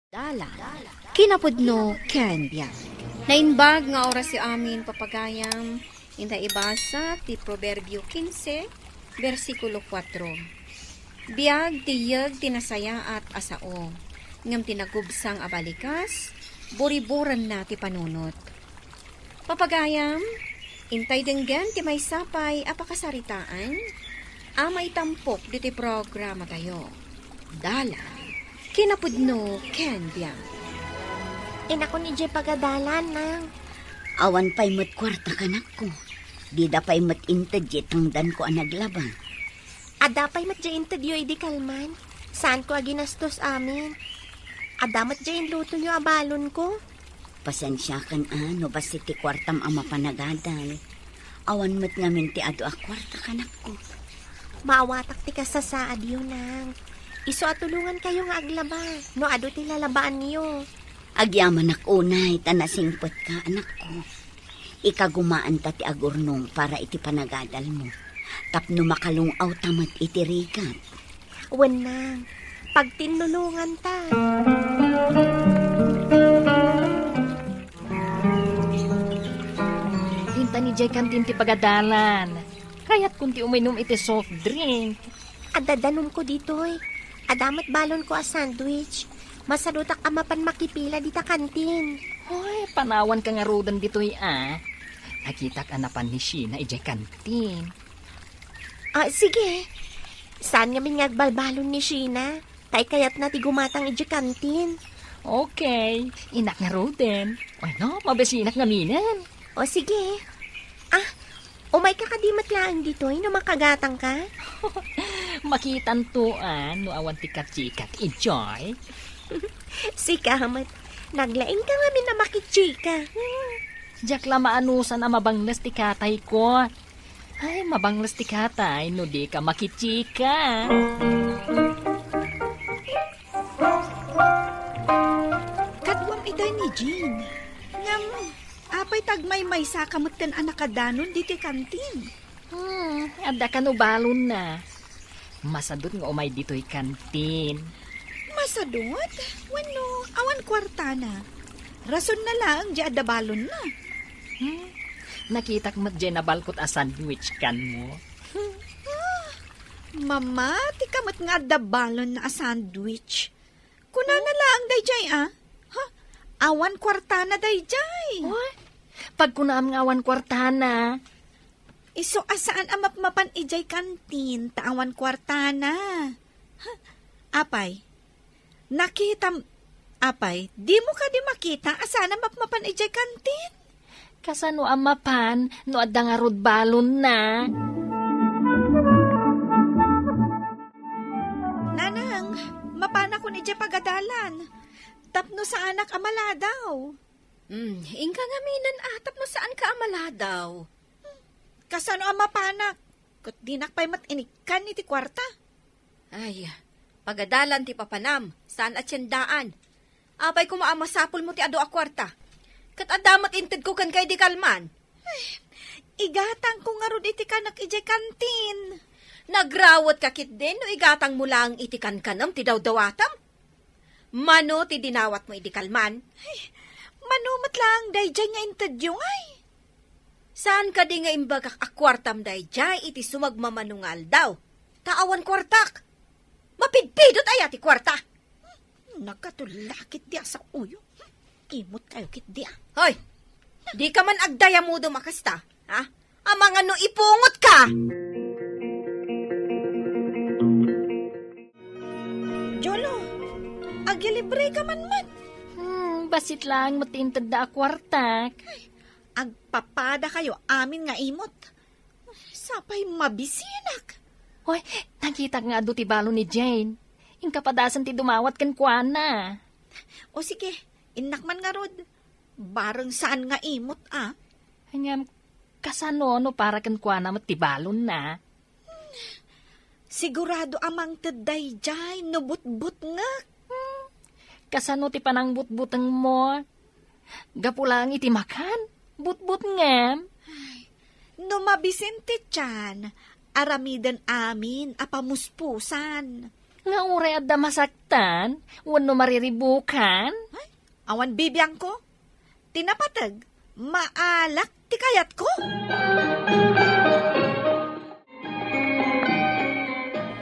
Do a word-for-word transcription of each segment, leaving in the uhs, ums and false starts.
Dalan. Kinapudno ken biag. Naimbag nga oras ti amin, papagayam. Inta ibasa ti Proverbio quince, bersikulo kuatro. Biag ti yeg ti nasayaat a sao, ngem ti nagubsang a balikas, buriburenna ti panunot. Papagayam, intay denggen ti maysa pay a pakasaritaan a maitampok ditoy programatayo. Dalan, kinapudno ken biag. Inakon idiay pagadalan, nang. Awan pay met kuarta, kanakko. Dida pay met inted diay tangdanko a naglaba. Adda pay met diay intedyo idi kalman. Saanko a ginastos amin. Adda met diay inlutoyo a balonko. Pasensiakan a no bassit ti kuartam a mapan agadal. Awan met ngamin ti adu a kuarta, kanakko. Maawatak ti kasasaadyo, nang. Isu a tulongankayo nga aglaba no adu ti lalabaanyo. Agyamanak unay ta nasingpetka, anakko. Ikagumaanta ti agurnong para iti panagadalmo, tapno makalung-awta met iti rigat. Wen, nang, pagtinnulonganta. Intan idiay kantin ti pagadalan. Kayatkon ti uminom iti soft drink. Adda danumko ditoy. Adda met balonko a sandwich. Masadutak a mapan makipila dita kantin. Hoy, panawanka ngaruden ditoy a. Nakitak a napan ni Sheena idiay kantin. Ah, sige. Saan ngamin nga agbalbalon ni Sheena? Tay kayatna ti gumatang idiay kantin. Okay, innak ngaruden. Wenno, mabisinak ngaminen. O, sige. Ah, umayka kadi met laeng ditoy no makagatangka? Makitanto a no awan ti kachikak idiay. Sika met, naglaingka ngamin a makichika. Diak la maanusan a mabangles ti katayko. Ay, mabangles ti katay no dika makichika. Kaduam itay ni Jean. Ngem, apay ta agmaymaysaka metten a nakadanon ditoy kantin? Hmm, adda kano balonna. Masadut nga umay ditoy kantin. Masadut? Wenno, awan kuartana. Rasonna laeng diay adda balonna. Hmm, nakitak met diay nabalkot a sandwich kanmo. Ah, mamatika met nga adda balonna a sandwich. Kunana laeng daydiay, a? Ha? Awan kuartana daydiay. Oy, pagkunam nga awan kuartana. Isu a saan a mapmapan idiay kantin ta awan kuartana. Ha? Apay, nakitam, apay, dimo kadi makita a saan a mapmapan idiay kantin? Kasano a mapan no adda ngarud balonna? Nanang, mapanakon idiay pagadalan. Tapno saanak a maladaw. Hmm, inka ngaminen a tapno saanka a maladaw. Kasano a mapanak? Ket dinak pay met inikkan iti kuarta. Ay, pagadalan ti papanam, saan a tiendaan. Apay koma a masapulmo ti adu a kuarta? Ket adda met intedko kenka idi kalman. Ay, igatangko ngarud iti kanak idiay kantin. Nagrawetka ketdin no igatangmo laeng iti kankanem ti dawdawatem. Mano ti dinawatmo idi kalman? Ay, mano met laeng daydiay nga intedyo ngay? Saan kadi nga imbagak a kuartam daydiay iti sumagmamano nga aldaw? Ta awan kuartak. Mapidpidot aya ti kuarta? Nagkatulakit di a saoyo. Imot kayo kit di a. Hoy! Di ka man agdayamudom a kasta, ha? Amangan no ipungot ka! Jolo, agilibre ka man man. Hmm, basit lang met ti intedda a kuartak. Agpapada kayo amin nga imot. Sapay mabisinak. Hoy, nakitak nga adu ti balon ni Jane. Inkapadasan ti dumawat kenkuana. O sige, innak man ngarud. Bareng saan nga imot, a? Ngem, kasano no para kenkuana met ti balonna? Sigurado a mangted daydiay no butbutngek. Hmm, kasano ti panangbutbutengmo? Gapu laeng iti makan, butbutngem. Ay, no mabisin ti tiyan, aramiden amin a pamuspusan. Nga uray adda masaktan wenno mariribukan? Ay, awan bibiangko. Ti napateg, maalak ti kayatko.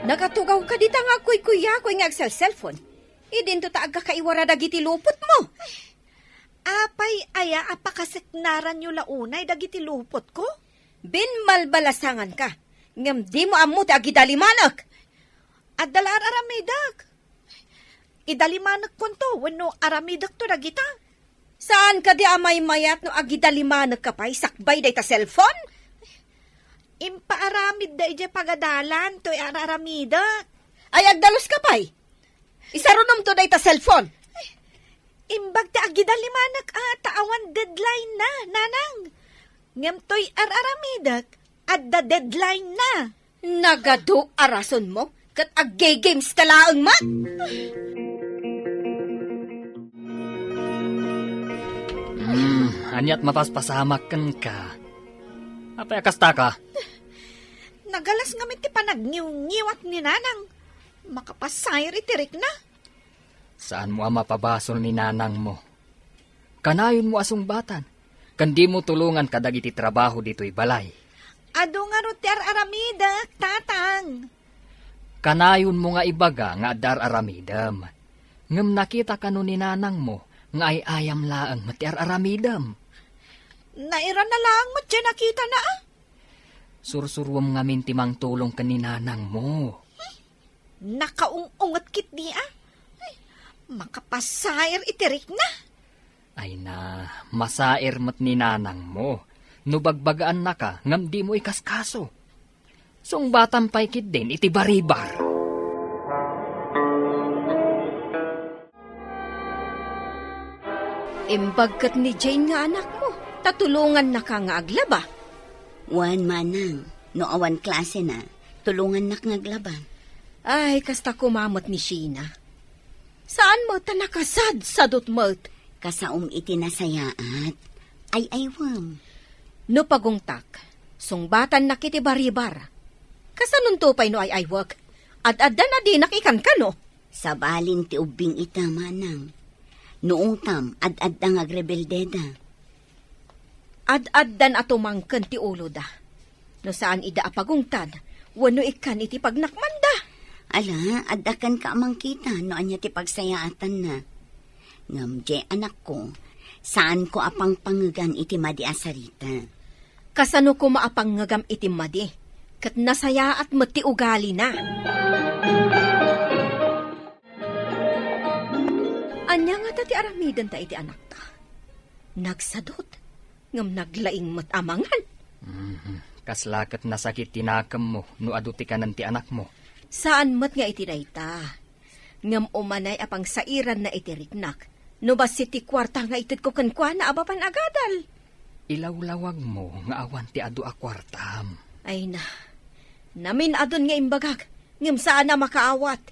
Nagatugaw ka dita nga agkuykuyakuyko nga agselselpon. Idinto ta agkakaiwara dagiti lupotmo. Apay aya a pakaseknaranyo la unay dagiti lupotko? Binbalbalasanganka, ngem dimo ammo ti agidalimanek. Adda la ar-aramidek. Idalimanekkonto wenno aramidekto dagita. Saan kadi a maymayat no agidalimanekka pay sakbay dayta cellphone? Impaaramidda idiay pagadalan toy ar-aramidek. Ay, agdaluska pay. Isarunomto dayta cellphone. Imbag ti agidalimanek a ta awan deadline na, nanang. Ngem toy ar-aramidek, adda deadline na. Nagadu a rasonmo, ket agge-games ka laeng met. Hmm, aniat mapaspasamak kenka? Apay a kasta ka? Nagalas ngamin ti panagniwngiwak ni nanang. Makapasair iti rikna. Saanmo a mapabasol ni nanangmo. Kanayonmo a sungbatan, ken dimo tulongan kadagiti trabaho ditoy balay. Adu ngarud ti ar-aramidek, tatang. Kanayonmo nga ibaga nga adda ar-aramidem. Ngem nakita kano ni nanangmo nga ay-ayam laeng met ti ar-aramidem. Nairana laeng met diay nakitana, a? Sursuruem ngamin ti mangtulong ken ni nanangmo. Nakaung-unget ketdi, a? Ay, makapasair iti rikna. Ay na, masair met ni nanangmo no bagbagaannaka ngem dimo ikaskaso. Sungbatan pay ketdin iti baribar. Imbag ket ni Jane nga anakmo, ta tulongannaka nga aglaba. Wen, manang, no awan klasena, tulongannak nga aglaba. Ay, kasta koma met ni Sheena. Saan met ta nakasadsadot met. Kasaom iti nasayaat. Ay-aywem. No pagungtak, sungbatannak iti baribar. Kasanonto pay no ay-aywek? Ad-addan a dinak ikankano? Sabalin ti ubbing ita, manang. No ungtam, ad-adda nga agrebeldeda. Ad-addan a tumangken ti uloda. No saan ida a pagungtan, wenno ikkan iti pagnakmanda. Ala, adda kenka a mangkita no ania ti pagsayaatanna. Ngem, diay anakko, saanko a pangpangegan iti madi a sarita. Kasano koma a pangngegam iti madi, ket nasayaat met ti ugalina. Ania ngata ti aramidenta iti anakta? Nagsadot, ngem naglaing met a mangan. Mhm. Kasla ket nasakit ti nakemmo no adu ti kanen ti anakmo. Saan met nga iti dayta. Ngem umanay a pangsairanna iti riknak, no bassit ti kuarta nga itedko kenkuana a mapan agadal. Ilawlawagmo nga awan ti adu a kuartam. Ay na, namin-adun nga imbagak, ngem saan a makaawat.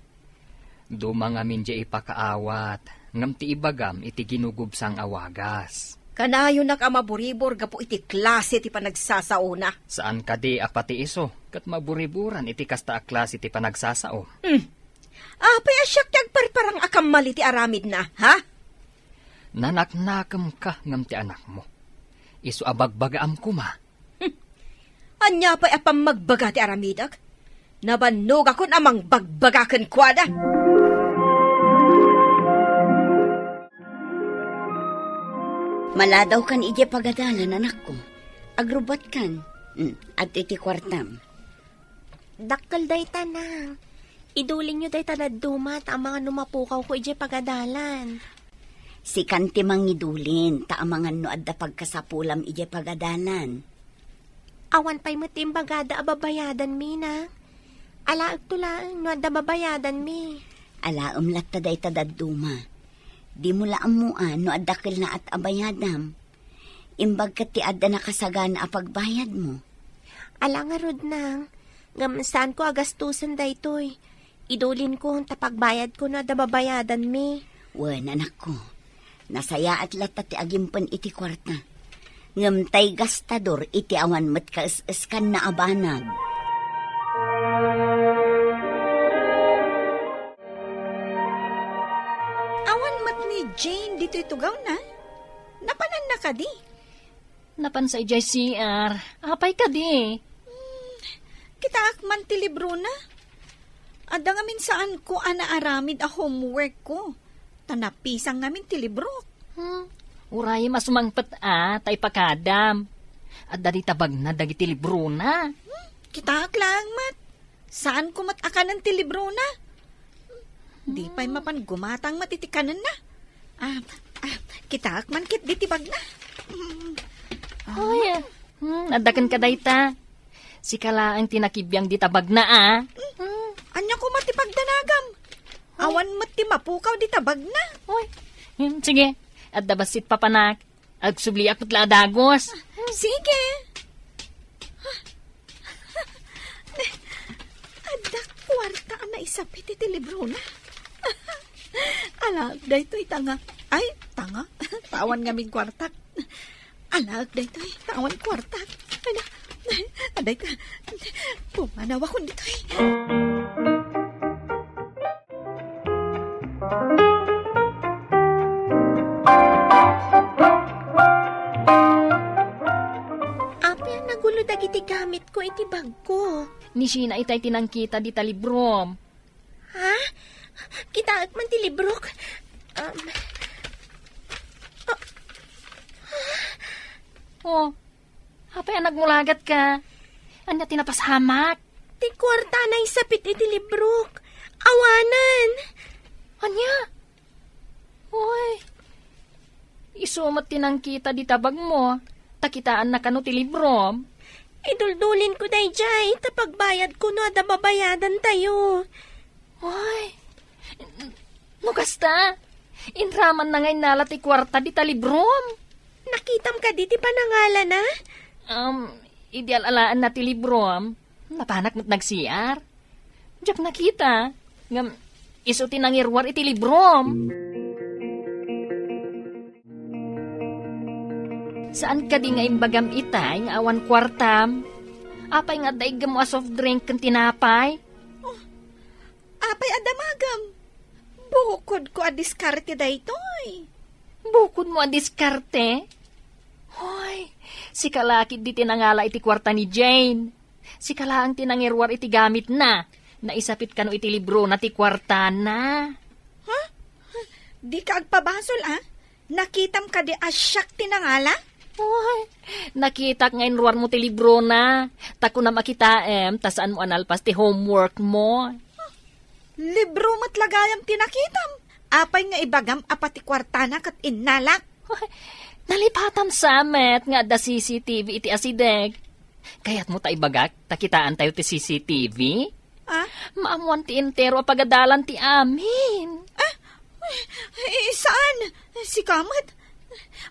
Duma ngamin diay ipakaawat, ngem ti ibagam iti ginugubsang a wagas. Kanayonak a maburibor gapu iti klase ti panagsasaona. Saan kadi a pati isu ket maburiboran iti kasta a klase ti panagsasao? Hmm. Apay a siak ti agparparang a kammal iti aramidna, ha? Nanaknakemka ngem ti anakmo. Isu a bagbagaam koma. Hmm. Ania pay a pammagbaga ti aramidek? Nabannogakon a mangbagbaga kenkuana. Maladawkan idiay pagadalan, anakko. Agrubbuatkan. Hmm, adtoy ti kuartam. Dakkel dayta, nang. Idulinyo dayta dadduma ta amangan no mapukawko idiay pagadalan. Sikan ti mangidulin ta amangan no adda pagkasapulam idiay pagadalan. Awan pay met ti imbagada a babayadanmi, nang. Alaekto laeng no adda babayadanmi. Alaem latta dayta dadduma. Dimo la ammoan no adda kelnaat a bayadam. Imbag ket ti adda nakasagana a pagbayadmo. Ala ngarud, nang, ngem saanko a gastusen daytoy. Idulinko ta pagbayadko no adda babayadanmi. Wen, anakko, nasayaat latta ti agimpen iti kuarta. Ngem tay gastador iti awan met kaes-eskanna a banag. Jane, ditoy tugawna? Napananna kadi? Napansa idiay C R. Apay kadi? Hmm, kitaak man ti librona. Adda ngamin saanko a naaramid a homework ko. Ta napisang ngamin ti librok. Hmm, urayem a sumangpet a, ta ipakadam. Adda di tabagna dagiti librona. Hmm, kitaak laeng met. Saanko met a kanen ti librona. Di pay mapan gumatang met iti kanenna. Ah, ah, kitaak man ket diti bagna. Mm. Ay, ah, hmm, adda ken kadayta. Sika laeng ti nakibiang dita bagna, ah. Hmm, ania koma ti pagdanagam? Ay. Awan met ti mapukaw dita bagna. Oy, hmm, sige. Adda bassit papanak. Agsubliak met la a dagus. Sige. Adda kuarta a naisapit iti librona. Alaek daytoy tanga. Ay, tanga. Tawan ngamin kuartak. Alaek daytoy tawan kuartak. Ala, adayta. Pumanawakon ditoy. Apay a nagulo dagiti gamitko iti bagko? Ni Sheena itay ti nangkita dita librom. Ha? Kitaek man ti librok. Um, ah, Oh, apay a nagmulagatka? Ania ti napasamak? Ti kuarta a naisapit iti librok. Awanen. Ania? Uy, isu met ti nangkita dita bagmo, ta kitaanna kano ti librom. Iduldulinko daydiay, ta pagbayadko no adda babayadantayo. Uy, no kasta, inramanna nga innala ti kuarta dita librom. Nakitam kadi ti panangalana? Um, idi al-alaenna ti librom, napanak met nag-C R. Diak nakita, ngem isu ti nangiruar iti librom. Saan kadi nga imbagam itay nga awan kuartam? Apay nga adda iggem a soft drink ken tinapay? Oh, apay a damagem? Bukodko a diskarte daytoy. Bukodmo a diskarte? Hoy, sika la ketdi ti nangala iti kuarta ni Jane. Sika laeng ti nangiruar iti gamitna. Naisapit kano iti librona ti kuartana. Ha? Dika agpabasol, a? Nakitam kadi a siak ti nangala? Uy, nakitak nga inruarmo ti librona. Ta kunam a kitaem, ta saanmo a nalpas ti homeworkmo. Libro met la gayam ti nakitam. Apay nga ibagam a pati kuartana ket innalak? Nalipatam sa met nga adda C C T V iti asideg. Kayatmo ta ibagak ta kitaantayo ti C C T V? Ah? Maammoan ti entero a pagadalan ti amin. Ah? Eh, saan? Sika met?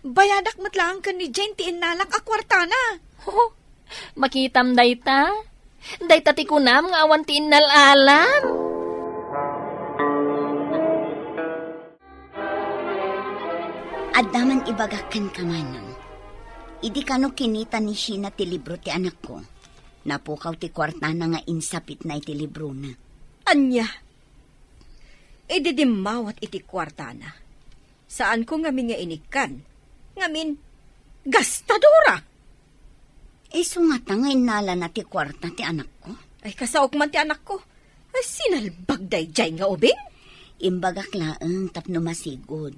Bayadak met laeng ken ni Jane ti innalak a kuartana. Oh, makitam dayta? Dayta ti kunam nga awan ti innal-alam? Adda man ibagak kenka, Manong. Idi kano kinita ni Sheena ti libro ti anakko, napukaw ti kuartana nga insapitna iti librona. Ania? Idi dimmawat iti kuartana, saanko ngamin nga inikkan, ngamin, gastadora! Isu ngata nga innalana ti kuarta ti anakko? Ay, kasaok man ti anakko. Ay, sinalbag daydiay nga ubing? Imbagak laeng tapno masigud.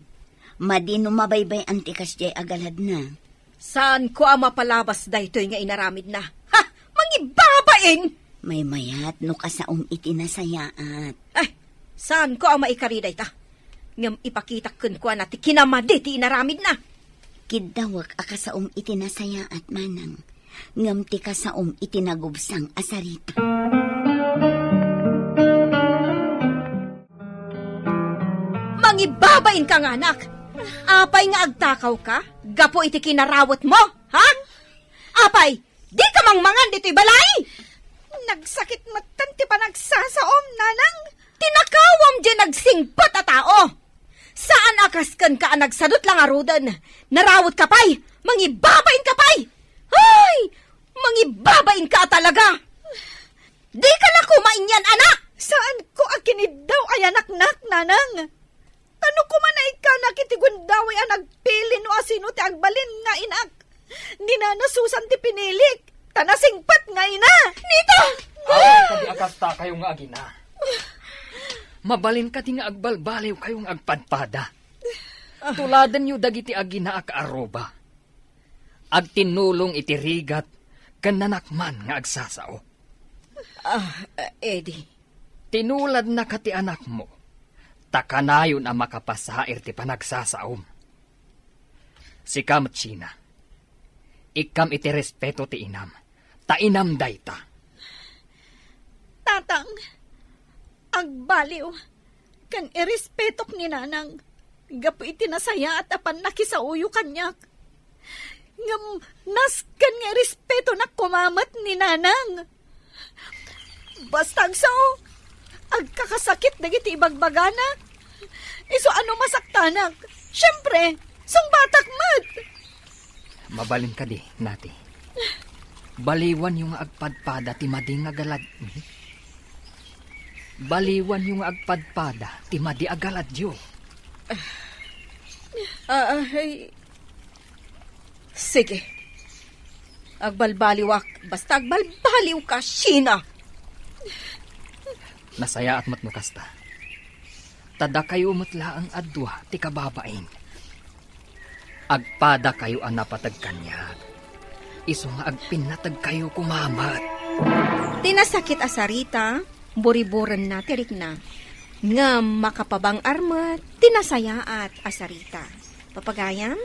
Madi no mabaybay-an ti kasdiay a galadna. Saanko a mapalabas daytoy nga inaramidna. Ha! Mangibabain! Maymayat no kasaom iti nasayaat. Ay, saanko a maikari dayta. Ngem ipakitak kenkuana ti kinamadi ti inaramidna. Kiddawek a kasaom iti nasayaat, Manang, ngem ti kasaom iti nagubsang a sarita. Mangibabain ka nga anak! Apay nga agtakaw ka gapu iti kinarawetmo, ha? Apay, di ka mangmangan ditoy balay? Nagsakit metten ti panagsasaom, Nanang. Tinakawam diay nagsingpet a tao. Saan a kas kenka a nagsadut la ngaruden. Narawet ka pay, mangibabain ka pay. Ay, mangibabain ka a talaga. Di ka la koma inyan, anak. Saanko a kiniddaw a yanaknak, Nanang. Ano koma naikkanak iti gundaway a nagpili no asino ti agbalin nga inak? Ni Nana Susan ti pinilik, ta nasingpet nga ina. Nita! Awan kadi a kasta kayo nga agina. Mabalin kadi nga agbalbaliw kayo nga agpadpada. Tuladenyo dagiti agina a kaaruba. Agtinnulong iti rigat ken nanakman nga agsasao. Ah, Eddie. Tinuladnaka ti anakmo, ta kanayon a makapasair ti panagsasaom. Sika met, Sheena, ikkam iti respeto ti inam, ta inam dayta. Tatang, agbaliw, ken irespetok ni Nanang gapu iti nasayaat a pannakisaoyo kaniak. Ngem nasken nga irespetonak koma met ni Nanang. Basta agsao, agkakasakit dagiti ibagbagana. Isu a no masaktanak, siempre, sungbatak met. Mabalin kadi, Nati. Baliwanyo nga agpadpada ti madi nga galad-, hmm? Baliwanyo nga agpadpada ti madi a galadyo. Ah, ah, ay. Sige. Agbalbaliwak. Basta agbalbaliwka, Sheena. Nasayaat met no kasta. Ta dakayo met laeng a dua ti kababain. Agpadakayo a napateg kaniak. Isu nga agpinnategkayo koma met. Ti nasakit a sarita, buriburenna ti rikna. Ngem makapabang-ar met ti nasayaat a sarita. Papagayam,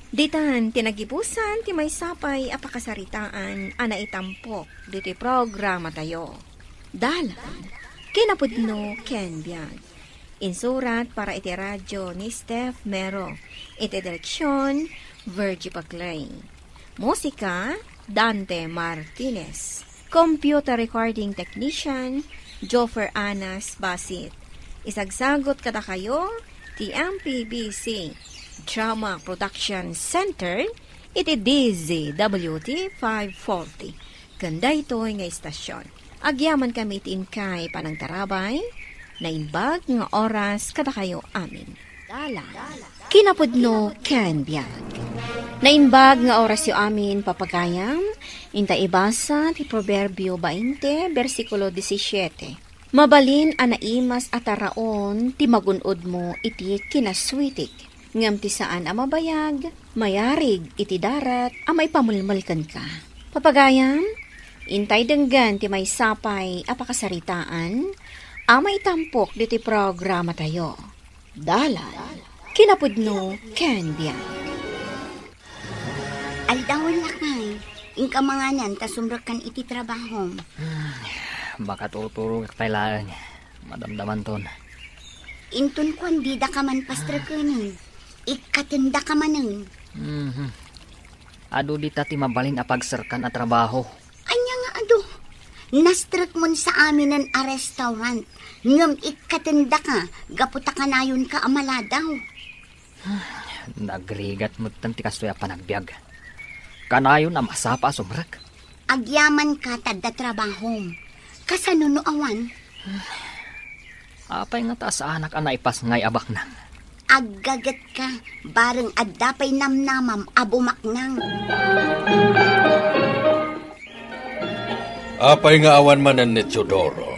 ditan ti nagibusan ti maysa pay a pakasaritaan a naitampok ditoy programatayo. Dalan, kinapudno ken biag. Insurat para iti radyo ni Steph Mero. Iti direksyon, Virgie Paclay. Musika, Dante Martinez. Computer recording technician, Joffer Anas Basit. Isagsagot kadakayo ti M P B C Drama Production Center iti D Z W T five forty. Ken daytoy nga istasyon, agyamankami iti inkay panangtarabay, naimbag nga oras kadakayo amin. Dalan, kinapudno ken biag. Naimbag nga orasyo amin, papagayam, inta ibasa ti Proverbio bainte, bersikulo disisiete. Mabalin a naimas a taraon ti magun-odmo iti kinaswitik, ngem ti saan a mabayag, mayarig iti darat a maipamelmel kenka. Papagayam, intay denggen ti maysa pay a pakasaritaan a maitampok ditoy programatayo. Dalan, kinapudno ken biag. Aldawen, lakay, inka manganan ta sumrekkan iti trabahom. Hmm, makaturturogak pay laeng. Madamdamanton. Inton kuan, didaka man pastrekenen. Ikkatendaka manen. Mhm. Adu dita ti mabalin a pagserkan a trabaho. Ania nga adu? Nastrekmon sa aminen a restaurant, ngem ikkatendaka gapu ta kanayonka a maladaw. Nagrigat metten ti kastoy a panagbiag. Kanayon a masapa a sumrek. Agyamanka ta adda trabahom. Kasano no awan? Apay ngata a saanak a naipasngay a baknang? Aggagetka, bareng adda pay namnamam a bumaknang. Apay nga awan manen ni Teodoro?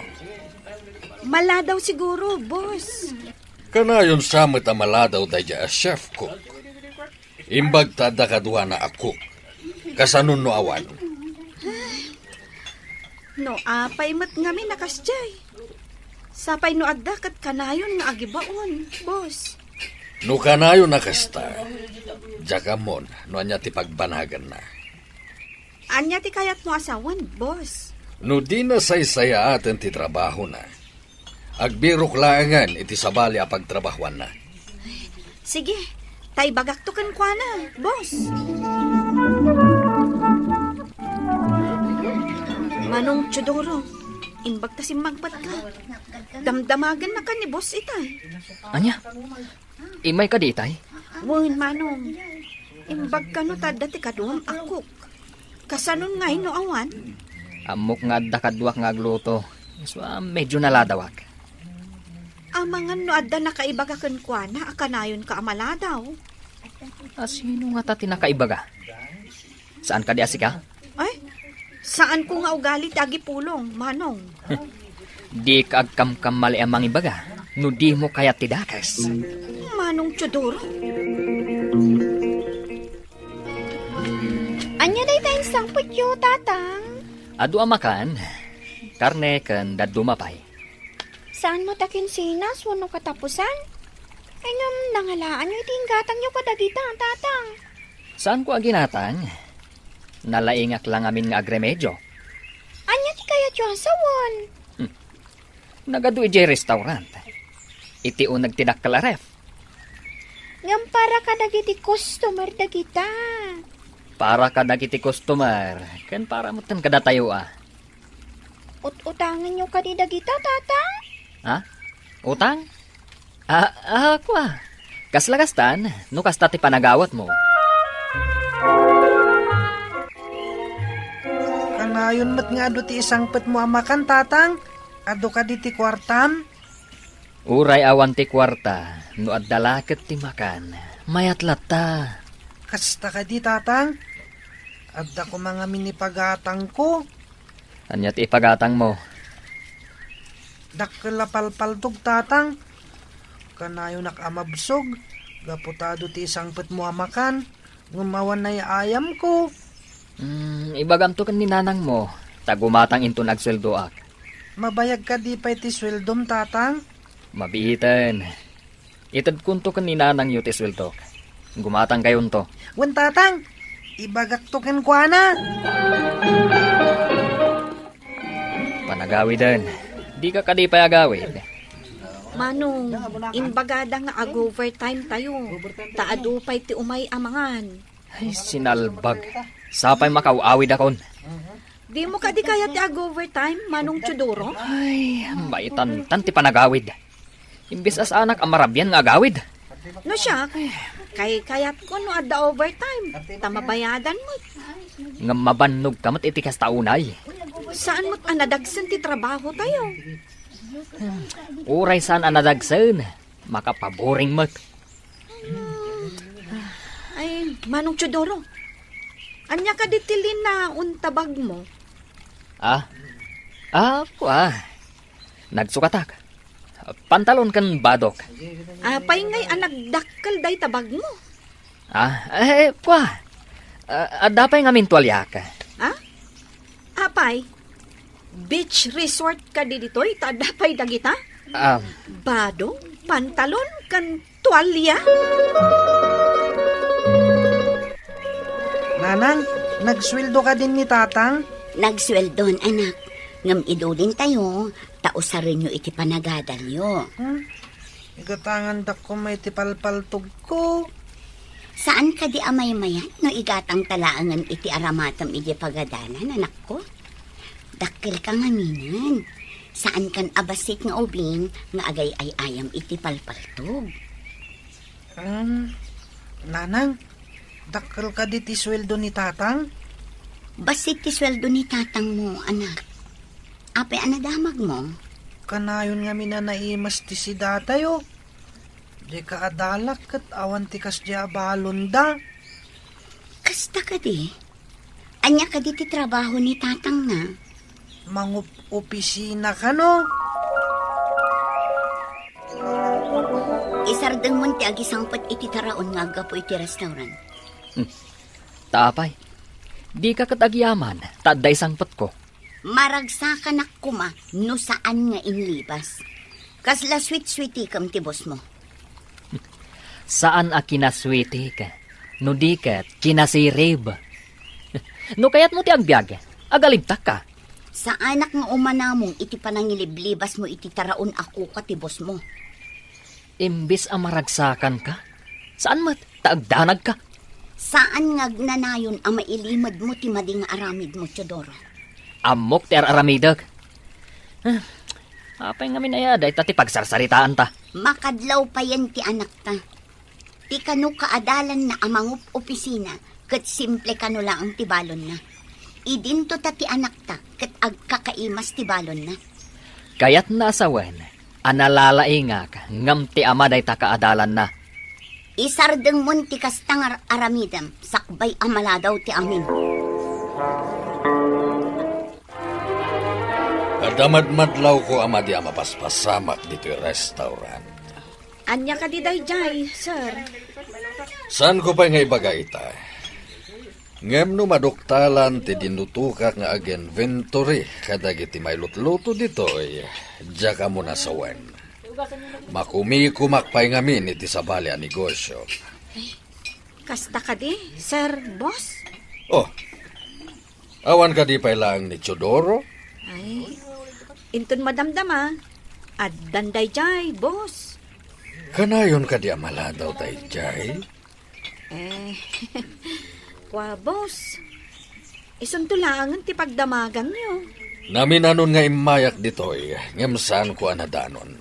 Maladaw siguro, boss. Kanayon sa met a maladaw daydiay a chef cook. Imbag ta adda kaduana a cook. Kasano no awan? No apay met ngamin a kasdiay. Sapay no adda ket kanayon nga agibaon, boss. No kanayon a kasta, diak ammon no ania ti pagbanaganna. Ania ti kayatmo a sawen, boss? No dina saysayaaten ti trabahona, agbirok laengen iti sabali a pagtrabahoanna. Sige, ta ibagakto kenkuana, boss. Manong Teodoro, imbag ta simmangpetka. Damdamagennaka ni boss itay. Ania? Immay kadi itay? Wen, Manong. Imbag kano ta adda ti kaduam a cook. Kasanon ngay no awan? Ammok nga adda kaduak nga agluto. Isu a medyo naladawak. Amangan no adda nakaibaga kenkuana a kanayonka a maladaw. A sino ngata ti nakaibaga? Saan kadi a sika? Ay, saanko nga ugali ti agipulong, Manong. Dika agkamkamali a mangibaga no dimo kayat ti dakes. Manong Teodoro? Ania dayta insangpetyo, Tatang? Adu a makan, karne ken dadduma pay. Saan met a kinsinas wenno katapusan? Ay ngem, nangalaanyo iti inggatangyo kadagita, Tatang. Saanko a ginatang? Nalaingak la ngamin nga agremedio. Ania ti kayatyo a sawen? Hmm. Nagadu idiay restaurant. Iti uneg ti dakkel a ref. Ngem para kadagiti customer dagita. Para kadagiti customer, ken para metten kadatayo a. Ut-utangenyo kadi dagita, Tatang? Ha? Utang? Ah, ah, kua. Kasla kastan, no kasta ti panagawatmo. Kanayon met nga adu ti isangpetmo a makan, Tatang? Adu kadi ti kuartam? Uray awan ti kuarta, no adda la ket ti makan, mayat latta. Kasta kadi, Tatang? Adda koma ngamin ipagatangko. Ania ti ipagatangmo? Dakkel a palpaltog, Tatang. Kanayonak a mabsog, gapu ta adu ti isangpetmo a makan, ngem awan ay-ayamko. Hmm, ibagamto ken ni nanangmo, ta gumatang inton agsueldoak. Mabayag kadi pay ti sueldom, Tatang? Mabiiten. Itedkonto ken ni nanangyo ti sueldok. Gumatangkayonto. Wen, Tatang, ibagakto kenkuana. Panagawiden. Dika kadi pay agawid? Manong, imbagada nga ag-overtime tayo. Ta adu pay ti umay a mangan. Ay, sinalbag. Sapay makaaw-awidakon. Dimo kadi kayat ti ag-overtime, Manong Teodoro? Ay, maitantan ti panagawid. Imbes a saanak a marabian nga agawid. No siak, kaykayatko no adda overtime, ta mabayadan met. Ngem mabannogka met iti kasta unay. Saan met a nadagsen ti trabaho tayo? Uray saan a nadagsen, makapaboring met. Ay, Manong Teodoro, ania kadi ti linaon ta bagmo? Ah? Ah, kua. Nagsukatak. Pantalon ken badok. Apay ngay a nagdakkel dayta bagmo? Ah, eh, kua. Ah, adda pay ngamin tualiak. Ha? Apay, beach resort kadi ditoy ta adda pay dagita? Um, Badok, pantalon, ken tualia? Nanang, nagsueldo kadin ni Tatang? Nagsueldon, anak. Ngem idulin tayo, ta usarenyo iti panagadalyo. Hmm? Igatangandak koma iti palpaltogko. Saan kadi a maymayat no igatangta laengen iti aramatem idiay pagadalan, anakko? Dakkelka ngaminen. Saankan a bassit nga ubing nga agay-ay-ayam iti palpaltog. Hmm, Nanang, dakkel kadi ti sueldo ni Tatang? Bassit ti sueldo ni Tatangmo, anak. Apay a nadamagmo? Kanayon ngamin a naimas ti sidatayo. Dika adalak ket awan ti kasdiay a balonda. Kasta kadi? Ania kadi ti trabaho ni Tatangna? Mangup-opisina kano? Isardengmon ti agisangpet iti taraon nga aggapu iti restaurant. Hmm. Ta apay, dika ket agyaman ta adda isangpetko. Maragsakanak koma no saan nga inlibas. Kasla suit-suitikem ti bossmo. Saan a kinasuitik, no di ket kinasirib. No kayatmo ti agbiag, agalibtakka. Saanak nga umanamong iti panangiliblibasmo iti taraon a kuka ti bossmo. Imbes a maragsakanka, saan met ta agdanagka. Saan nga agnanayon a mailimedmo ti madi nga aramidmo, Teodoro. Ammok ti ar-aramidek. Ah, apay ngamin aya dayta ti pagsarsaritaanta? Makadlaw payen ti anakta. Ti kano kaadalanna a mangup-opisina ket simple kano laeng ti balonna. Idinto ta ti anakta ket agkakaimas ti balonna. Kayatna a sawen, a nalalaingak, ngem ti ama dayta kaadalanna. Isardengmon ti kasta nga ar-, aramidem, sakbay a maladaw ti amin. Adda madmadlawko a madi a mapaspasamak ditoy restaurant. Ania kadi daydiay, sir? Saanko pay nga ibaga ita? Ngem no maduktalan ti dinutokak nga ag-inventory kadagiti mailutluto ditoy, diak ammo nasawen. Makumikumak pay ngamin iti sabali a negosio. Kasta kadi, sir, boss? Oh, awan kadi pay laeng ni Teodoro? Ay, inton madamdama, addan daydiay, boss. Kanayon kadi a maladaw daydiay? Eh, kua, boss. Isunto laengen ti pagdamaganyo. Naminanon nga immayak ditoy, ngem saanko a nadanon.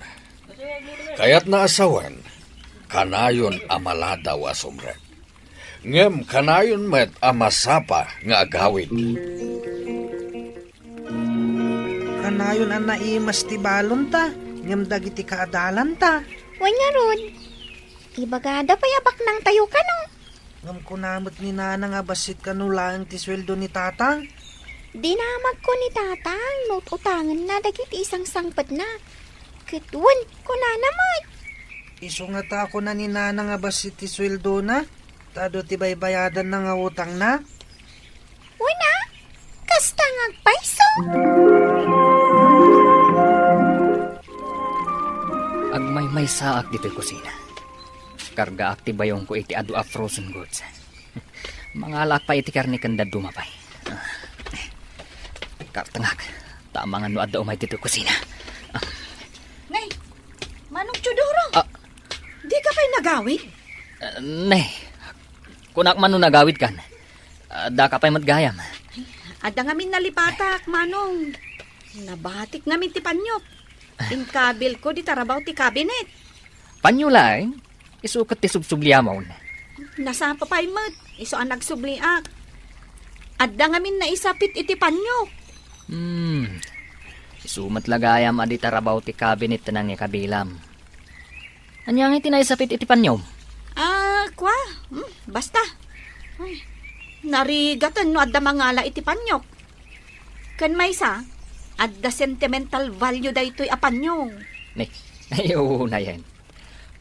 Kayatna a sawen, kanayon a maladaw a sumrek. Ngem kanayon met a masapa nga agawid. Kanayon a naimas ti balonta, ngem dagiti kaadalanta. Wen ngarud, ibagada pay a baknangtayo kano. Ngem kuna met ni Nanang a bassit kano laeng ti sueldo ni Tatang. Dinamagko ni Tatang no ut-utangenna dagiti isangsangpetna. Ket wen, kunana met. Isu ngata a kuna ni Nanang a bassit ti sueldona, ta adu ti baybayadanna nga utangna. Wen a, kasta nga agpayso. Agmaymaysaak ditoy kusina. Kargaak ti bayongko iti adu a frozen goods. Mangalaak pay iti karne ken dadduma pay. Kartengak, ta amangan no adda umay ditoy kusina. Nay, Manong Teodoro! Ah. Dika pay nagawid? Ah, ne, kunak man no nagawidkan. Ah, daka pay met gayam. Adda ngamin nalipatak, Manong. Nabatik ngamin ti panyok. Inkabilko di tarabaw ti kabinet. Panyo laeng, isu ket ti subsubliamon. Nasapa pay met, isu a nagsubliak. Adda ngamin naisapit iti panyok. Hmm. Isu met la gayam a di tarabaw ti kabinet ti nangikabilam. Ania ngay ti naisapit iti panyom? Ah, kua? Hmm, basta. Ay, narigaten no adda mangala iti panyok. Ken maysa, adda sentimental value daytoy a panyo. Ni, ay, unayen.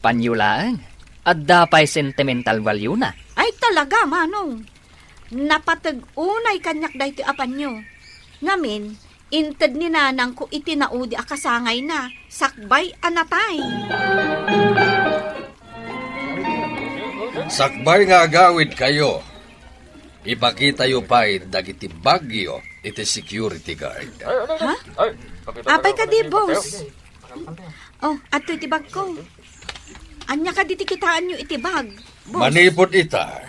Panyo laeng, adda pay sentimental value na. Ay, talaga, Manong. Napateg unay kaniak daytoy a panyo. Ngamin, inted ni nanangko iti naudi a kasangayna, sakbay a natay. Sakbay nga agawidkayo, ipakitayo pay dagiti bagyo iti security guard. Ha? Apay kadi, boss? Oh, adtoy ti bagko. Ania kadi ti kitaenyo iti bag, boss? Manipud ita,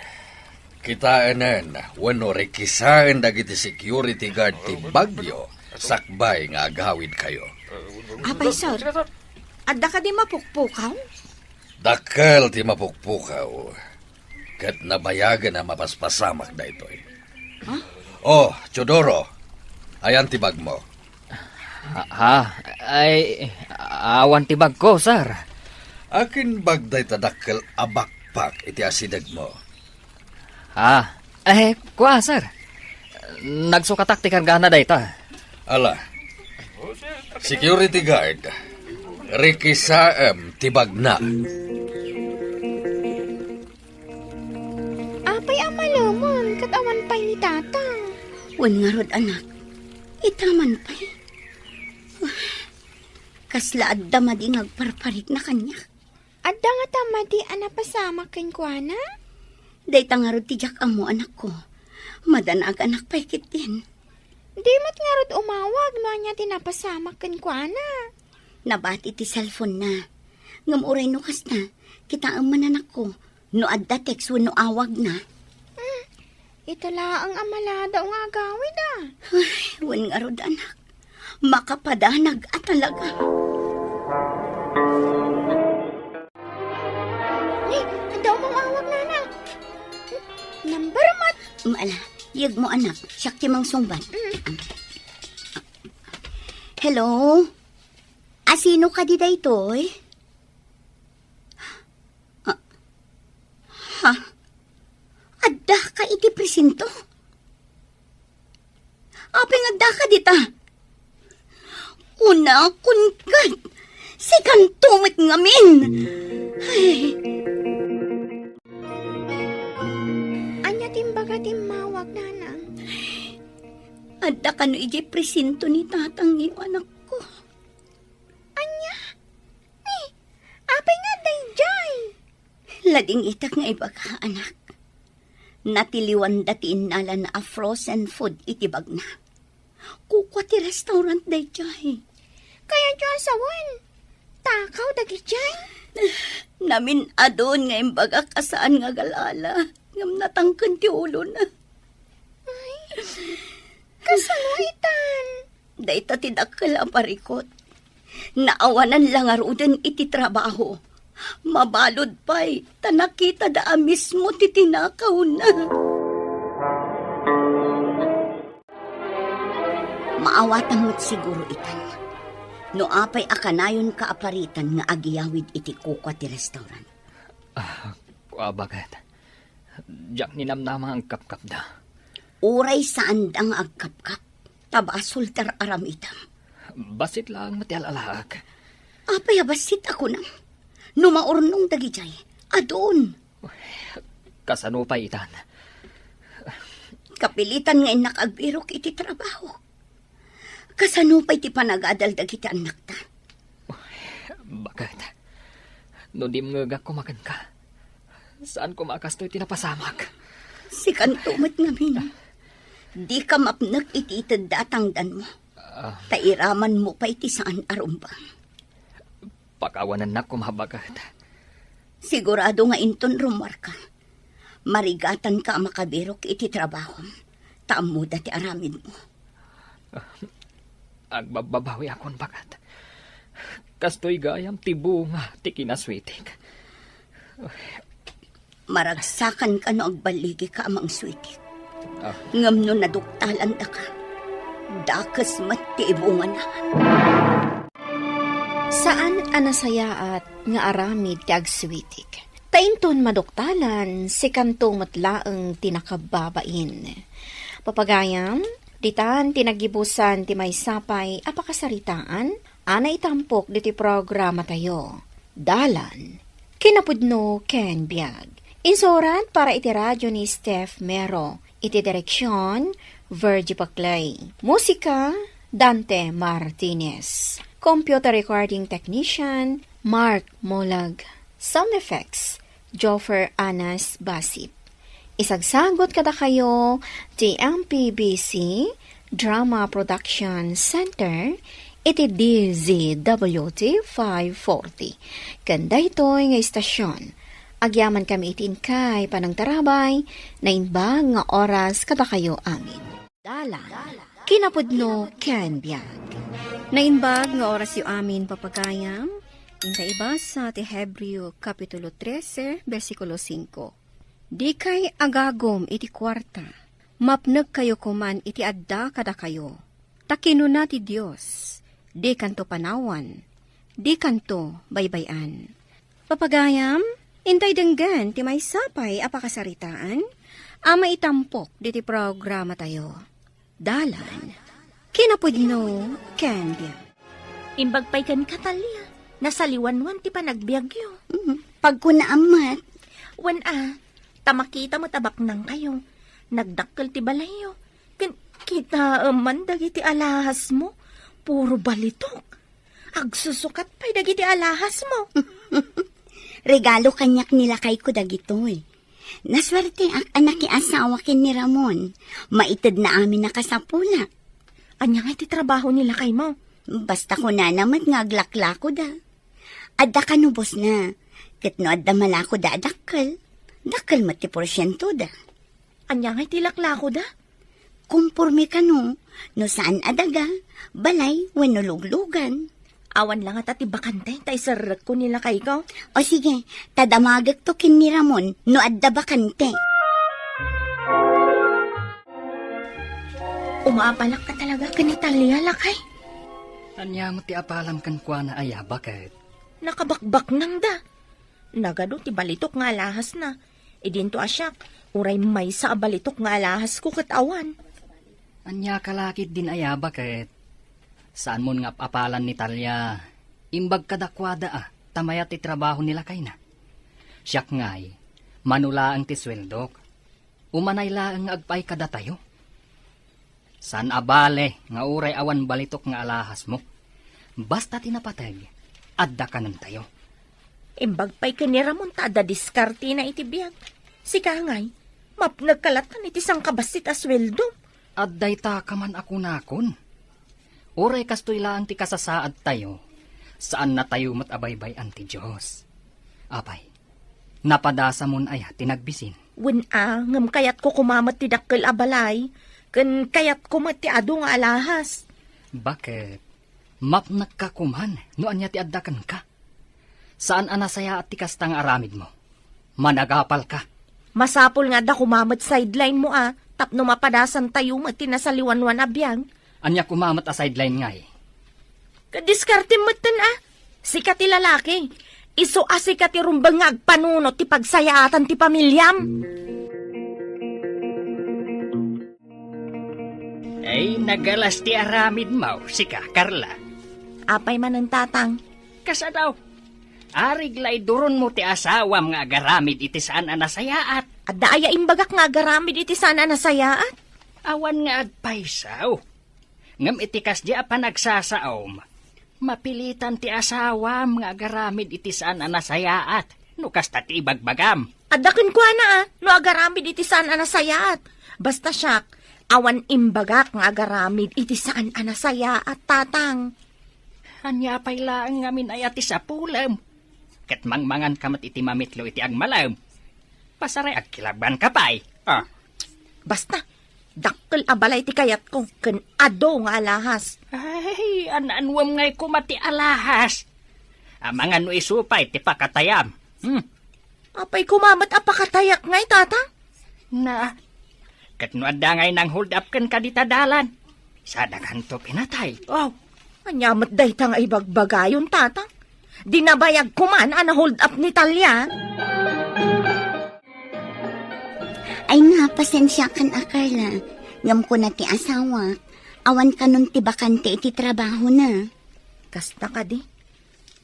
kitaenen wenno rikisaen dagiti security guard ti bagyo sakbay nga agawidkayo. Apay, sir, adda kadi mapukpukaw? Dakkel ti mapukpukaw. Ket nabayagen a mapaspasamak daytoy. Ha? Oh, Teodoro, ayan ti bagmo? Ha? Ha? Ay, awan ti bagko, sir. Akin bag dayta dakkel a backpack iti asidegmo? Ha? Eh, kua, sir. Nagsukatak ti kargana dayta. Ala, security guard, rikisaem ti bagna. Apay a malemon ket awan pay ni Tatang? Wen ngarud, anak. Ita man pay. Kasla adda madi nga agparparikna kaniak. Adda ngata madi a napasamak kenkuana? Dayta ngarud ti diak ammo, anakko. Madanagan pay ketdin. Di met ngarud umawag no ania ti napasamak kenkuana. Nabati ti cellphone-na. Ngem uray no kasta, kitaem man, anakko, no adda text wenno awagna. Hmm, ita laeng a maladaw nga agawid, a. Ay, wen ngarud, anak. Makapadanag a talaga. Ni, adda umawag, nana. Number met. Ala, yegmo, anak. Siak ti mangsungbat. Mm. Hello? Asino kadi daytoy? Ah, ha? Addaka iti presinto? Apay nga addaka dita? Kunakon ket, sikanto met ngamin. Ay. Ania ti imbaga ti immawag, nanang? Adda kano idiay presinto ni tatangyo, anakko? Ania? Ni, apay nga adda idiay? Ladingitak nga ibaga, anak. Natiliwanda ti innalana a frozen food iti bagna. Kukua ti restaurant daydiay. Kayatyo a sawen, takaw dagidiay? Namin-adun nga imbagak a saan nga agalala, ngem natangken ti ulona. Ay, kasano itan? Dayta ti dakkel a parikut. Naawanan la ngaruden iti trabaho. Mabalud pay, ta nakitada a mismo ti tinakawna. Maawatan met siguro itan. No apay a kanayonka a paritan nga agiyawid iti kukua ti restaurant. Ah, kua, baket. Diak ninamnama nga agkapkapda. Uray saanda nga agkapkap, ta basol ti ar-aramidem. Bassit laeng met ti alalaak. Apay a bassit a kunam? No maurnong dagidiay, adun. Kasano pay itan? Kapilitan nga innak agbirok iti trabaho. Kasano pay ti panagadal dagiti annakta? Baket, no dimngegak koma kenka, saan koma a kastoy ti napasamak. Sikanto met ngamin. Dika mapnek iti itedda a tangdanmo. Ah. Ta iramanmo pay ti saan a rumbeng. Pakawanennak koma, baket. Sigurado nga inton rummuarka, marigatanka a makabirok iti trabahom, ta ammoda ti aramidmo. Agbabbabawiakon, baket. Kastoy gayam ti bunga ti kinasweetik. Maragsakanka no agballigika a mangsweetik. Ah. Ngem no naduktalandaka, dakes met ti ibungana. Saan a nasayaat nga aramid ti agsweetik. Ta inton maduktalan, sikanto met laeng ti nakabbabain. Papagayam, ditan ti naggibusan ti maysa pay a pakasaritaan a naitampok ditoy programatayo. Dalan, kinapudno ken biag. Insurat para iti radio ni Steph Mero. Iti direksion, Virgie Paclay. Musika, Dante Martinez. Computer recording technician, Mark Molag. Sound effects, Joffer Anas Basip. Isagsagut kadakayo ti M P B C Drama Production Center iti D Z W T five forty. Ken daytoy nga istasion, agyamankami iti inkay panangtarabay, naimbag nga oras kadakayo amin. Dalan, kinapudno ken biag. Naimbag nga orasyo amin, papagayam, inta ibasa ti Hebreo Kapitulo trese, bersikulo singko. Dikay agagum iti kuarta, mapnekkayo koman iti adda kadakayo. Ta kinuna ti Dios, dikanto panawan, dikanto baybay-an. Papagayam, intay denggen ti maysa pay a pakasaritaan a maitampok diti programatayo. Dalan, kinapudno ken biag. Imbag pay kenka, Talia, nasaliwanwan ti panagbiagyo. Mm, pagkunaam met. Wen a, ta makita met a baknangkayo. Nagdakkel ti balayyo. Ken kitaem man dagiti alahasmo. Puro balitok. Agsusukat pay dagiti alahasmo. Regalo kaniak ni lakayko dagitoy. Nasuerteak a nakiasawa ken ni Ramon. Maitedna amin a kasapulak. Ania ngay ti trabaho ni lakaymo? Basta kunana met nga aglaklakoda. Adda kanubosna. Ket no adda malakoda a dakkel, dakkel met ti porsientoda. Ania ngay ti laklakoda? Komporme kano, no saan a daga, balay, wenno luglugan. Awan la ngata ti bakante, ta iserrekko ni lakayko. O sige, ta damagekto ken ni Ramon no adda bakante. Umaapalak ka talaga ken ni Talia, lakay. Ania met ti apalam kenkuana aya, baket? Nakabakbaknangda. Nagadu ti balitok nga alahasna. Idinto a siak, uray maysa a balitok nga alahasko ket awan. Ania ka la ketdin aya, baket? Saanmon nga ap-apalan ni Talia. Imbag kadakuada a, ta mayat ti trabaho ni lakayna. Siak ngay, mano laeng ti sueldok. Umanay laeng nga agpaay kadatayo. Saan a bale nga uray awan balitok nga alahasmo. Basta ti napateg, adda kanentayo. Imbag pay ken ni Ramon ta adda diskartena iti biag. Sika ngay, mapnekka latta iti sangkabassit a sueldo. Adda ita kaman a kunakon. Uray kastoy laeng ti kasasaadtayo, saannatayo met a baybay-an ti Dios. Apay, napadasamon aya ti nagbisin? Wen a, ngem kayatko koma met ti dakkel a balay, ken kayatko met ti adu nga alahas. Baket? Mapnekka koman no ania ti adda kenka. Saan a nasayaat ti kasta nga aramidmo. Managapalka. Masapul nga adda koma met sideline mo a, tapno mapadasantayo met ti nasaliwanwan a biag. Ania koma met a sideline ngay? Kadiskartem metten a. Sika ti lalaki. Isu a sika ti rumbeng nga agpanunot ti pagsayaatan ti pamiliam. Ay, nagalas ti aramidmo, sika, Carla. Apay manen, Tatang? Kasano? Arig la iduronmo ti asawam nga agaramid iti saan a nasayaat. Adda aya imbagak nga agaramid iti saan a nasayaat? Awan nga agpayso. Ngem iti kasdi a panagsasaom, mapilitan ti asawam nga agaramid iti saan a nasayaat, no kasta ti ibagbagam. Adda kenkuana a, no agaramid iti saan a nasayaat. Basta siak, awan imbagak nga agaramid iti saan a nasayaat, Tatang. Ania pay laeng ngamin aya ti sapulem? Ket mangmanganka met iti mamitlo iti agmalem. Pasaray agkilabanka pay. Ah. Basta, dakkel a balay ti kayatko, ken adu nga alahas. Ay, an-anuem ngay koma ti alahas? Amangan no isu pay ti pakatayam. Hmm. Apay koma met a pakatayak ngay, Tatang? Na, ket no adda ngay nang-hold up kenka dita dalan, sadakanto pinatay. Oh. Ania met dayta nga ibagbagayon, Tatang? Di nabayag koman a na-hold up ni Talia? Ay nga, pasensiakan a, Carla. Ngem kuna ti asawak, awan kanon ti bakante iti trabahona. Kasta kadi?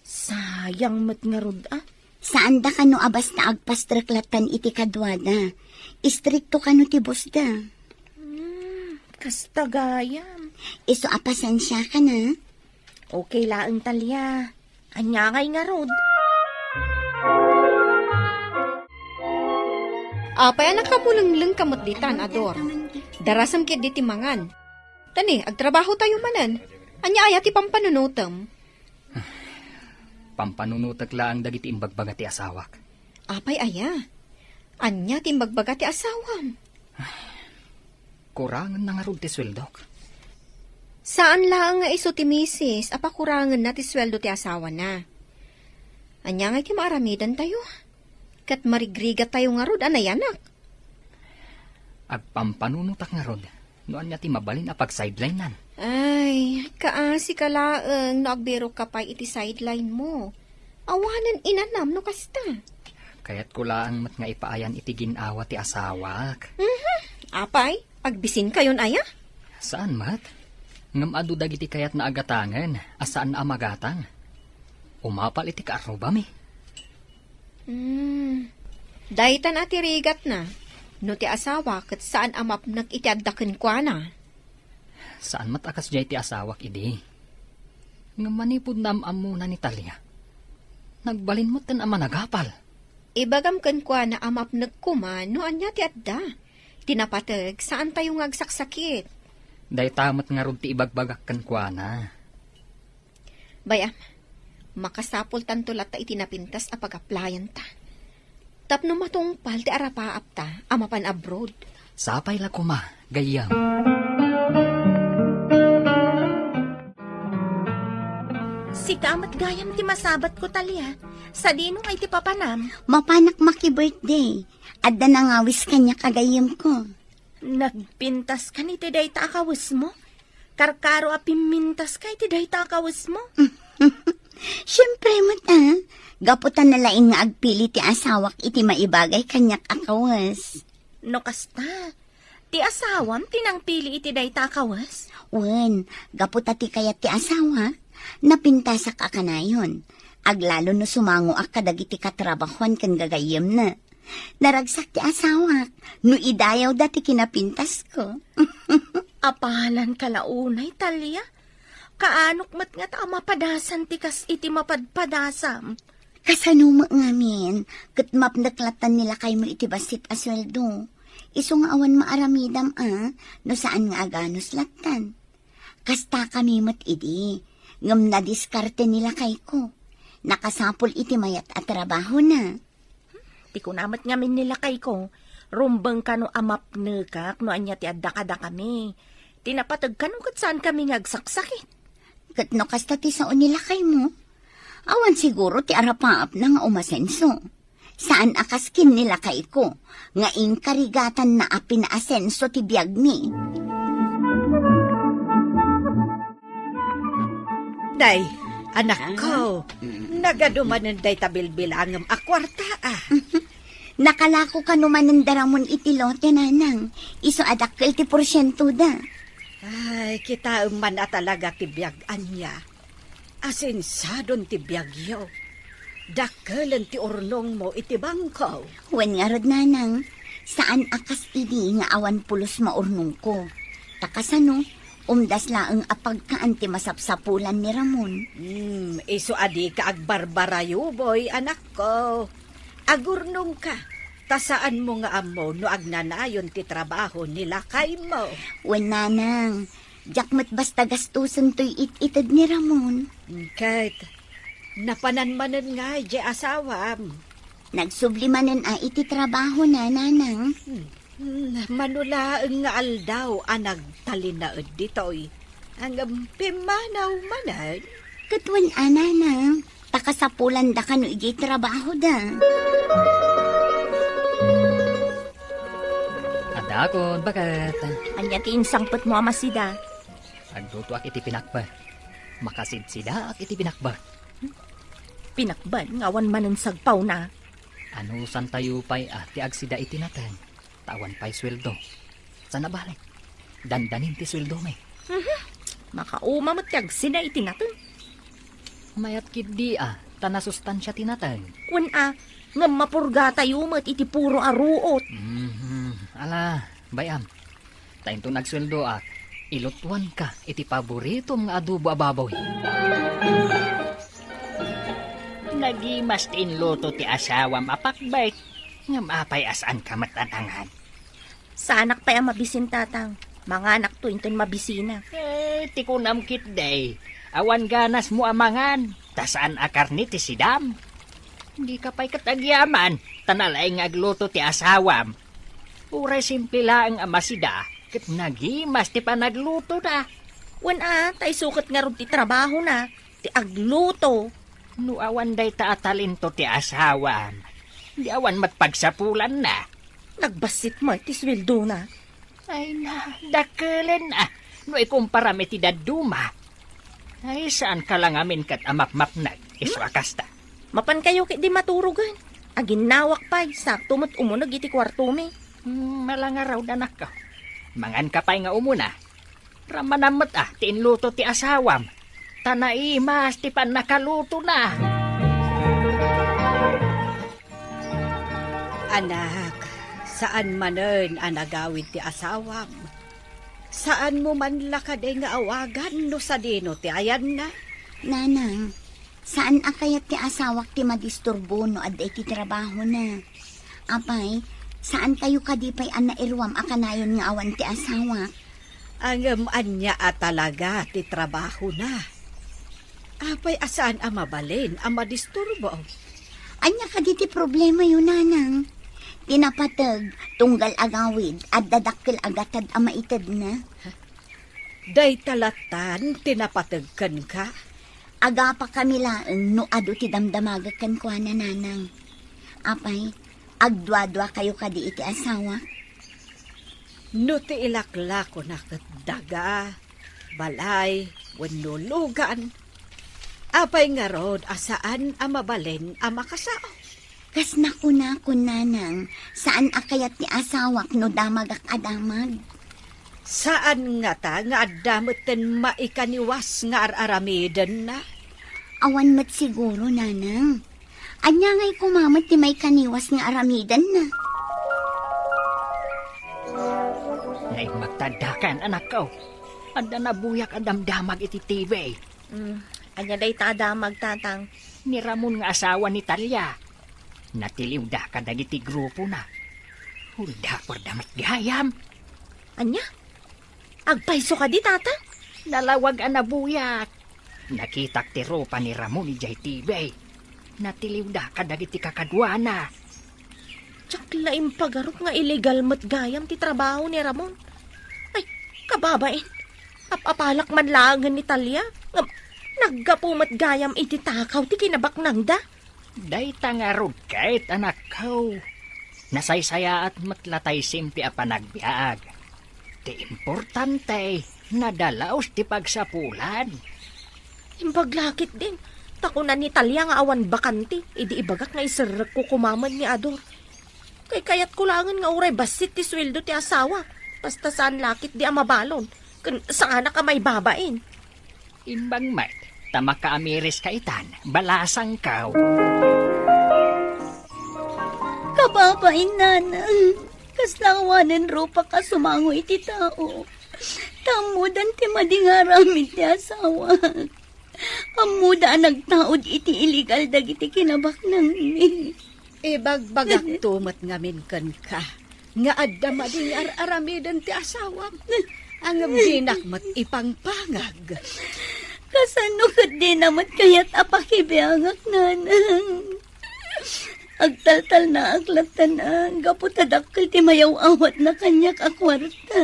Sayang met ngarud a. Saanda kano a basta agpastrek lattan iti kaduada. Istrikto kano ti bossda. Hmm, kasta gayam. Isu a pasensiakan a. Okay laeng, Talia. Ania ngay ngarud? Apay a nakamulengleng ka met ditan, Ador? Darasem ketdi ti mangan. Tani, agtrabahotayo manen. Ania aya ti pampanunotem? Pampanunotek laeng dagiti imbagbaga ti asawak. Apay aya? Ania ti imbagbaga ti asawam? Kurangenna ngarud ti sueldok. Saan laeng nga isu ti misis a pakurangenna ti sueldo ti asawana. Ania ngay ti maaramidantayo? Ket marigrigatayo ngarud a nayanak. Agpampanunotak ngarud no ania ti mabalin a pag-sidelinean. Ay, kaasi ka laeng no agbirokka pay iti sideline mo. Awanen inanam no kasta. Kayatko laeng met nga ipaayan iti gin-awa ti asawak. Mhm. Apay, agbisinkayon aya? Saan met? Ngem adu dagiti kayatna a gatangen a saan a magatang. Umapal iti kaarrubami. Hmm. Daytan a ti rigatna, no ti asawa ket saan a mapnek iti adda kenkuana. Saan met a kasdiay ti asawak idi. Ngem manipud naam-ammona ni Talia, nagbalin metten a managapal. Ibagam kenkuana a mapnek koma no ania ti adda. Ti napateg, saantayo nga agsaksakit. Dayta met ngarud ti ibagbagak kenkuana. Bay-am, makasapultanto latta iti napintas a pag-applyanta. Tapno matungpal ti arapaapta a mapan abroad. Sapay la koma, gayyem. Sika met gayam ti masabatko, Talia. Sadino ngay ti papanam? Mapanak maki-birthday. Adda nangawis kaniak a gayyemko. Nagpintas kan iti dayta a kawesmo? Tarkaro a pimmintaska iti dayta a kawesmo? Siempre met, a. Gapu ta nalaing nga agpili ti asawak iti maibagay kaniak a kawes. No kasta, ti asawam ti nangpili iti dayta a kawes? Wen, gapu ta ti kayat ti asawak, napintasak a kanayon. Aglalo no sumangoak kadagiti katrabahoan ken gagayyemna. Naragsak ti asawak no idayawda ti kinapintasko. Apalan ka la unay, Talia. Kaanok met ngata a mapadasan ti kas iti mapadpadasam? Kasano met ngamin, ket mapnek lattan ni lakaymo iti bassit a sueldo. Isu nga awan maaramidam a, no saan nga aganus lattan. Kasta kami met idi, ngem nadiskarte ni lakayko. Nakasapul iti mayat a trabahona. Ti kuna met ngamin ni lakayko, rumbeng kano a mapnekak no ania ti adda kadakami. Ti napateg kano ket saan kami nga agsaksakit. Ket no kasta ti sao ni lakaymo, awan siguro ti arapaapna nga umasenso. Saan a kas ken ni lakayko, nga inkarigatanna a pinaasenso ti biagmi. Day, anakko, nagadu manen dayta bilbilangem a kuarta, a. Nakalako kano manen da Ramon iti lote, nanang. Isu a dakkel ti porsientoda. Ay, kitaem man a talaga ti biag ania. Asensadon ti biagyo. Dakkelen ti urnongmo iti bangko. Wen ngarud, nanang, saan a kas idi nga awan pulos maurnongko. Ta kasano, umdas laeng a pagkaan ti masapsapulan ni Ramon. Hmm, isu a dika agbarbarayuboy, anakko. Agurnongka, ta saanmo nga ammo no agnanayon ti trabaho ni lakaymo. Wen, nanang, diak met basta gastusen toy it-ited ni Ramon. Ket, napanan manen ngay diay asawam? Nagsubli manen a iti trabahona, nanang. Hmm, mano laeng nga aldaw a nagtalinaed ditoy. Ngem pimmanaw manen. Ket wen a, nanang, ta kasapulandaka no idiay trabahoda. Adakon, baket. Ania ti insangpetmo a masida? Aglutoak iti pinakbet. Makasidsidaak iti pinakbet. Pinakbet nga awan manen sagpawna. Anusantayo pay a ti agsida iti nateng, ta awan pay sueldo. Saan a bale, dandanin ti sueldomi. Mhm. Makauma met ti agsida iti nateng. Mayat ketdi a, ta nasustansia ti nateng. Wen a, ngem mapurgatayo met iti puro a ruot. Mhm. Ala, bay-am. Ta inton agsueldoak, ilutuanka iti paboritom nga adobo a baboy. Nagimas ti inluto ti asawam a pakbet, ngem apay a saanka met a nangan? Saanak pay a mabisin, tatang. Manganakto inton mabisinak. Eh, ti kunam ketdi, awan ganasmo a mangan, ta saan a karne ti sidam. Dika pay ket agyaman, ta nalaing nga agluto ti asawam. Uray simple laeng a masida, ket nagimas ti panaglutona. Wen a, ta isu ket ngarud ti trabahona, ti agluto. No awan dayta a talento ti asawam, di awan met pagsapulanna. Nagbassit met ti sueldona. Ay na, dakkelen a, no ikumparam iti dadduma. Ay, saanka la ngamin ket a mapmapneg, isu a kasta. Mapankayo ketdi maturogen. Aginnawak pay, sakto met umuneg iti kuartomi. Hmm, malangarawda, anakko. Manganka pay nga umuna. Rammanam met a ti inluto ti asawam, ta naimas ti pannakalutona. Anak, saan manen a nagawid ti asawam. Saanmo man la kadi nga awagan no sadino ti ayanna? Nanang, saan a kayat ti asawak ti madisturbo no adda iti trabahona. Apay, saantayo kadi pay a nairuam a kanayon nga awan ti asawak? Ngem ania a talaga ti trabahona? Apay a saan a mabalin a madisturbo? Ania kadi ti problemayo, nanang? Ti napateg, tunggal agawid, adda dakkel a gatad a maitedna. Dayta lattan ti napateg kenka? Agapakami laeng no adu ti damdamagek kenkuana, nanang. Apay, agduaduakayo kadi iti asawak? No ti ilaklakona ket daga, Balay wenno lugan. Apay ngarud a saan a mabalin a makasao? Kas nakunakon, nanang, saan a kayat ti asawak no damagak a damag. Saan ngata nga adda metten maikaniwas nga ar-aramidenna? Awan met siguro, nanang. Ania ngay koma met ti maikaniwas nga aramidenna? Naimbag ta addakan, anakko. Adda nabuyak a damdamag iti T V. Mm, ania dayta a damag, tatang? Ni Ramon nga asawa ni Talia. Natiliwda kadagiti grupona. Hulda, kuarda met gayam. Ania? Agpayso kadi, tatang? Nalawag a nabuyak. Nakitak ti rupa ni Ramon idiay T V. Natiliwda kadagiti kakaduana. Diak la impagarup nga illegal met gayam ti trabaho ni Ramon. Ay, kababain. Ap-apalak man laengen ni Talia. Ngem, naggapu met gayam iti takaw ti kinabaknangda. Dayta ngarud ket, anakko. Nasaysayaat met la tay simple a panagbiag. Ti importante, nadalaos ti pagsapulan. Imbag la ketdin, ta kuna ni Talia nga awan bakante, idi ibagak nga iserrekko koma met ni Ador. Kaykayatko laengen nga uray bassit ti sueldo ti asawa, basta saan la ketdi a mabalon, ken saanak a maibabain. Imbag met, ta makaamiriska itan, balasangko. Kababain, nanang, kasla awanen rupak a sumango iti tao. Ta ammodan ti madi nga aramid ti asawak. Ammoda a nagtaud iti illegal dagiti kinabaknangmi. Ibagbagakto met ngamin kenka nga adda madi nga ar-aramiden ti asawam. Ngem dinak met ipangpangag. Kasano ket dina met kayat a pakibiangak, nanang? Agtaltalnaak latta, nanang, gapu ta dakkel ti mayaw-awatna kaniak a kuarta.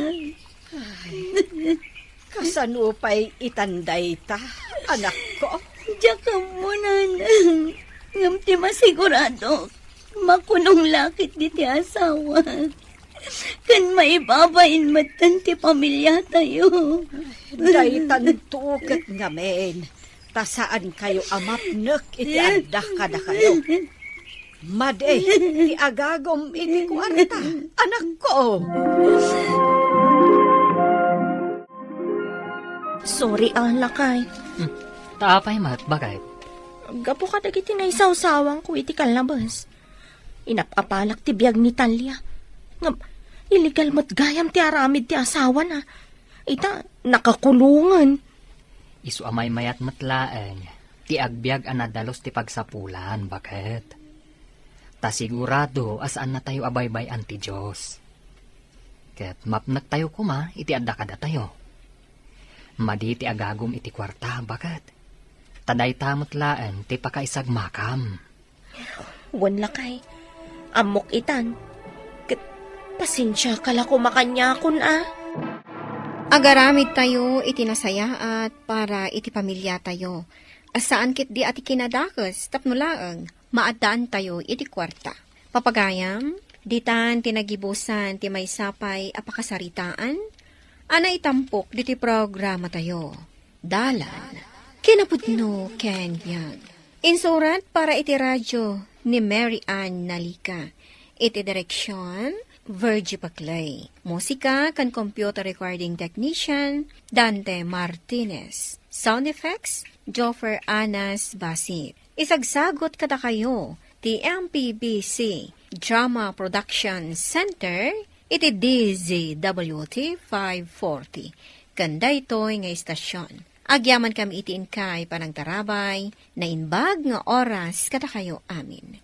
Ay, kasano pay itan dayta, anakko? Diak ammo, nanang. Ngem ti masiguradok, makunong la ketdi ti asawak. Ken maibabain metten ti pamiliatayo. Daytanto ket ngamin, ta saankayo a mapnek iti adda kadakayo. Madi ti agagum iti kuarta, anakko. Sorry, a, lakay. Hmm. Ta apay met, baket? Gapu kadagiti naisawsawangko iti kallabes. Inap-apalak ti biag ni Talia. Ngem, illegal met gayam ti aramid ti asawana. Ita, nakakulongen. Isu a maymayat met laeng ti agbiag a nadalus ti pagsapulan, baket. Ta sigurado a saannatayo a baybay-an ti Dios. Ket mapnektayo koma iti adda kadatayo. Madi ti agagum iti kuarta, baket. Ta dayta met laeng ti pakaisagmakam. Wen, lakay. Ammok itan. Ket pasensiaka la koma kaniakon, a. Agaramidtayo iti nasayaat para iti pamiliatayo. A saan ketdi a ti kinadakes tapno laeng maaddaantayo iti kuarta. Papagayam, ditan ti nagibusan ti maysa pay a pakasaritaan a naitampok ditoy programatayo. Dalan, kinapudno ken biag. Insurat para iti radio ni Mary Ann Nalica. Iti direksion, Virgie Paclay. Musika ken computer recording technician, Dante Martinez. Sound effects, Joffer Anas Basit. Isagsagut kadakayo ti M P B C Drama Production Center iti D Z W T five forty. Ken daytoy nga istasyon, agyamankami iti inkay panangtarabay, naimbag nga oras kadakayo amin.